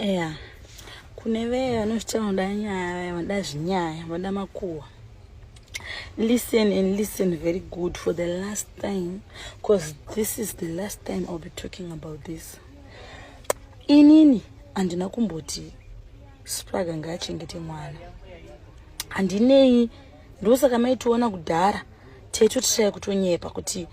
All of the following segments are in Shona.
Yeah. Kune vaya vanozviti vanoda nyaya, vaya vanoda zvinyaya, vanoda makuhwa. Listen and listen very good for the last time, because this is the last time I'll be talking about this. Inini handina kumboti Spraga ngaachengete mwana. Handinei, ndosaka maitiona kudhara teitotishaya kutonyepa kuti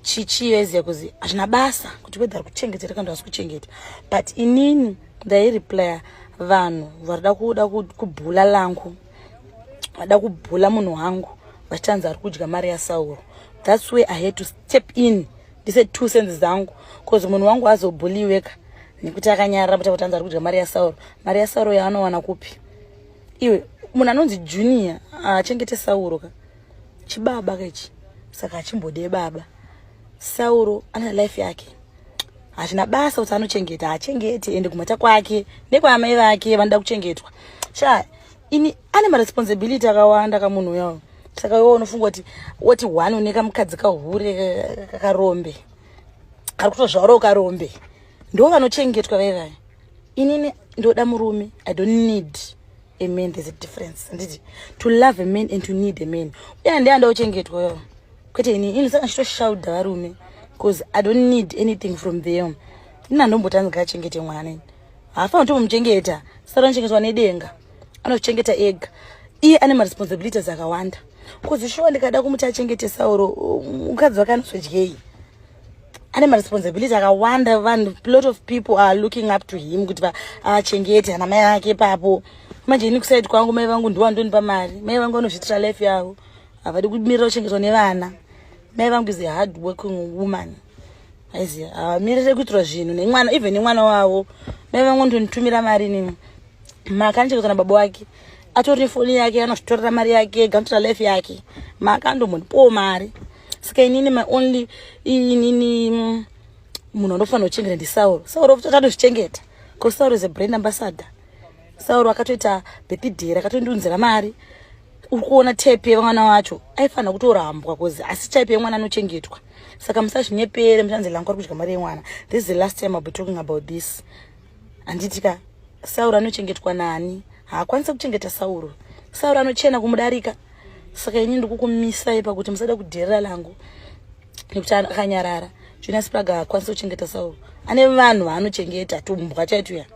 chichi yaiziva kuzi hazvina basa kuti whether ari kuchengetera kana asi kuchengeta. But inini ndaireplya vanhu varida kuda kubhula langu, vada kubhula munhu wangu vachitanzi ari kudya mari yaSauro. That's where I had to step in, ndise 2 cents dzangu, 'cause munhu wangu azobhuliweka nekuti akanyarara kuti anzi ari kudya mari yaSauro. Mari yaSauro yaanowana kupi? Iwe, munhu anonzi Junior achengete Sauro ka chibaba kaichi, saka achimbode baba. Sauro ane life yake, hazvina basa kuti anochengeta, haachengete. Ende kumata kwake nekwaamai vake vanoda kuchengetwa sha. Ini ane maresponsibility akawanda kamunhu uyawo. Saka iwe unofunga kuti woti one une kamukadzi kahure kakarombe kari kutozvarawo karombe, ndo vanochengetwa vaivai. Inini ndoda murume. I don't need a man. There's a difference, handiti? To love a man and to need a man. Uye ndiye andauchengetwa yo, kwete ini. Ini saka ndichitoshaudha varume because I don't need anything from them. Ini handomboti anzi ngachengete mwana. Haafanira kutomuchengeta. Sara anochengetwa nedenga, anochengeta ega. Iye ane maresponsibilities akawanda, 'cause shuwa ndikada kumuti achengete Sauro, mukadzi wake anozodyei? Ane maresponsibility akawanda. Vanhu, lot of people are looking up to him kuti avachengete, ana mai ake ipapo. Manje ini kuside kwangu, mai vangu ndiwo andonipa mari. Mai vangu vanozviitira life yavo, havadi kumirira kuchengetwa nevana. Mai vangu is a hard working woman, aiziva, havamirire kuitirwa zvinhu nemwana, even nemwana wavo. Mai vangu ndonitumira mari nini. Maka anochengetwa nababa wake, atori nefoni yake, anozvitorera mari yake, gamutora life yake. Maka andombondipowo mari. Saka inini my only, inini munhu anofanira kuchengeta ndiSauro. Sauro anozvichengeta because Sauro is a brand ambassador. Sauro akatoita birthday, akatondiunzira mari. Uri kuona type yemwana wacho aifanira kutorambwa 'cause asi type yemwana anochengetwa. Saka musazvinyepere muchanzi langu ari kudya mari yemwana. This is the last time I'll be talking about this, handiti ka? Sauro anochengetwa nani? Haakwanisi kuchengeta Sauro. Sauro anochena kumudarika. Saka ini ndikukumisai pakuti musada kudherera langu nekuti akanyarara. Junior Spraga haakwanisi kuchengeta Sauro, ane vanhu vaanochengeta, tumbwa chaituya.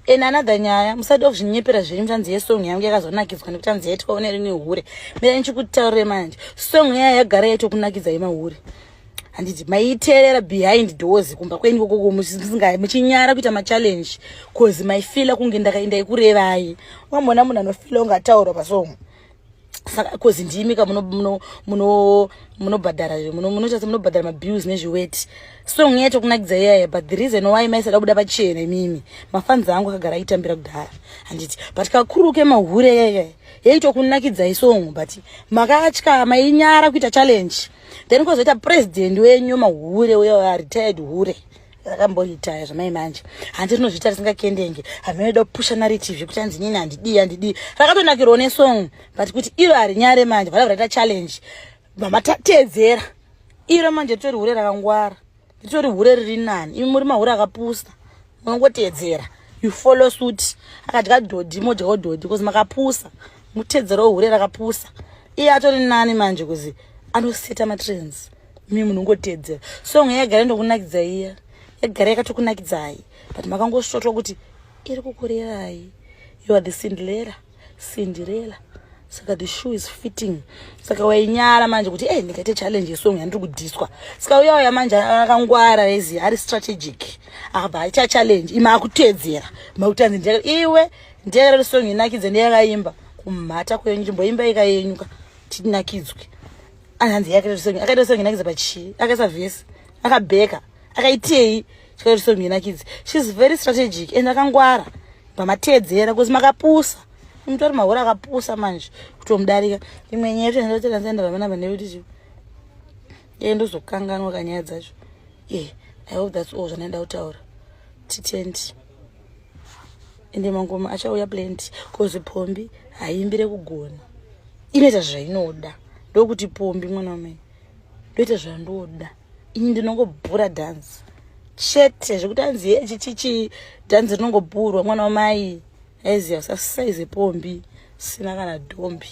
And another nyaya, musada kuzvinyepera zvenyu muchanzi yesong yangu yakazonakidzwa nekuti anzi yaitwawo rini hure. Mira ndichikutaurire manje, song yaya yagara yaitokunakidzai mahure, handiti? Maiteerera behind doors kumba kwenyu kokoko muchinyara kuita machallenge 'cause maifeela kunge ndaikurevai. Wambona munhu anofeela unge ataurwa pasong? Saka 'cause ndimi ka munobhadhara, munoita semunobhadhara mabills nezviweti. Song yacho kunakidza iyaya, but the reason why maisada kubuda pachena imimi, mafanzi angu akagara aitambira kudhara, handiti? But kakuru kemahure yaya yaitokunakidzai song, but makatya, mainyara kuita challenge. Then kwozoita president wenyu mahure uyo, retired hure rakamboritaya zvamai manje, handi rinozviita risingakendenge. Haminoda kupusha narrative yekuti hanzi nini handidii, handidii. Rakatonakirwawo nesong, but kuti iro harinyare manje, vada raita challenge, vamatateedzera iro manje. Ritori hure rakangwara, ritori hure riri nani. Imi muri mahure akapusa, munongoteedzera, you follow suit. Akadya dhodhi, modyawo dhodhi because makapusa. Muteedzerawo hure rakapusa. Iye atori nani manje 'cause anoseta matrends, imi munongoteedzera. Song yagara ndokunakidza iya, yagara yakatokunakidzai, but makangosvotwa kuti iri kukurerai. You are the Cinderella, Cinderella. Saka the shoe is fitting. Saka wainyara manje kuti e ndikaite challenge yesong yandiri kudhiswa. Saka uya uya manje akangwara ezi, ari strategic, akabva aita challenge, ime akuteedzera makuti anzi iwe ndiyakati song inakidze, ndiyakaimba kumhata kwenyu. Chimboimba ikayenyuka tinakidzwe. Anhanzi yakaita song, akaita song inakidza pachii? Akaisa vhesi, akabheka, akaitei chikaita song inakidze? She's very strategic and akangwara. Pamateedzera 'cause makapusa, mutori mahuri akapusa manje kutomudarika. Imwe nyaya yacho vamanamba nekuti e ndozokanganwa kanyaya dzacho. E, I hope that's all zvandaida kutaura. Titendi, ende mangoma achauya plenty 'cause pombi haimbire kugona, inoita zvainoda. Ndokuti pombi mwana wamai, ndoita zvandoda ini, ndinongobhura dhansi. Chete zvekuti anzi ye chichichi dhanzi rinongobhurwa mwana wamai. Aiziva usasaize pombi sina kana dhombi.